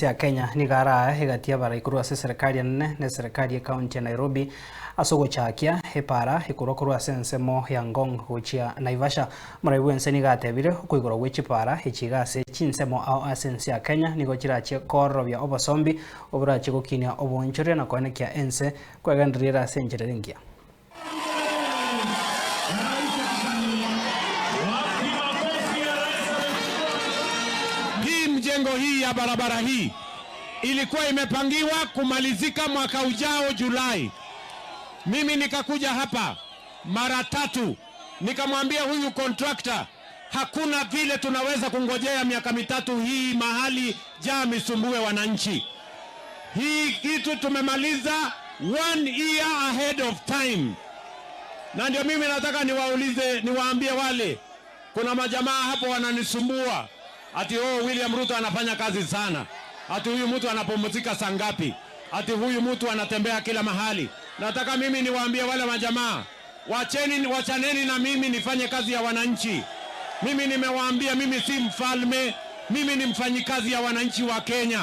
Ya Kenya nigo araa egati y'abarai korwa ase eserekari enene na eserekari y'ecounty ya Nairobi ase ogochakia epara ekorwa korwa ase ensemo ya Ngong gochia Naivasha. Omorai bwense nigo atebire okoigorwa gwe chipara echi iga ase chinsemo ao ase ense ya Kenya nigo chirachie koororobia obosombi oborachie gokinia oboonchoreria na koenekia ense kwegendereria ere ase enchera ere engiya. Hii mjengo hii ya barabara hii ilikuwa imepangiwa kumalizika mwaka ujao Julai. Mimi nikakuja hapa mara tatu nikamwambia huyu contractor, hakuna vile tunaweza kungojea miaka 3 hii mahali jam isumbue wananchi. Hii kitu tumemaliza one year ahead of time, na ndio mimi nataka niwaulize, niwaambie wale, kuna majamaa hapo wananisumbua ati oh, William Ruto anafanya kazi sana, ati huyu mtu anapumzika saa ngapi, ati huyu mtu anatembea kila mahali. Nataka mimi niwaambie wale majamaa, wacheni, wachaneni na mimi nifanye kazi ya wananchi. Mimi nimewaambia, mimi si mfalme, mimi ni mfanyikazi ya wananchi wa Kenya.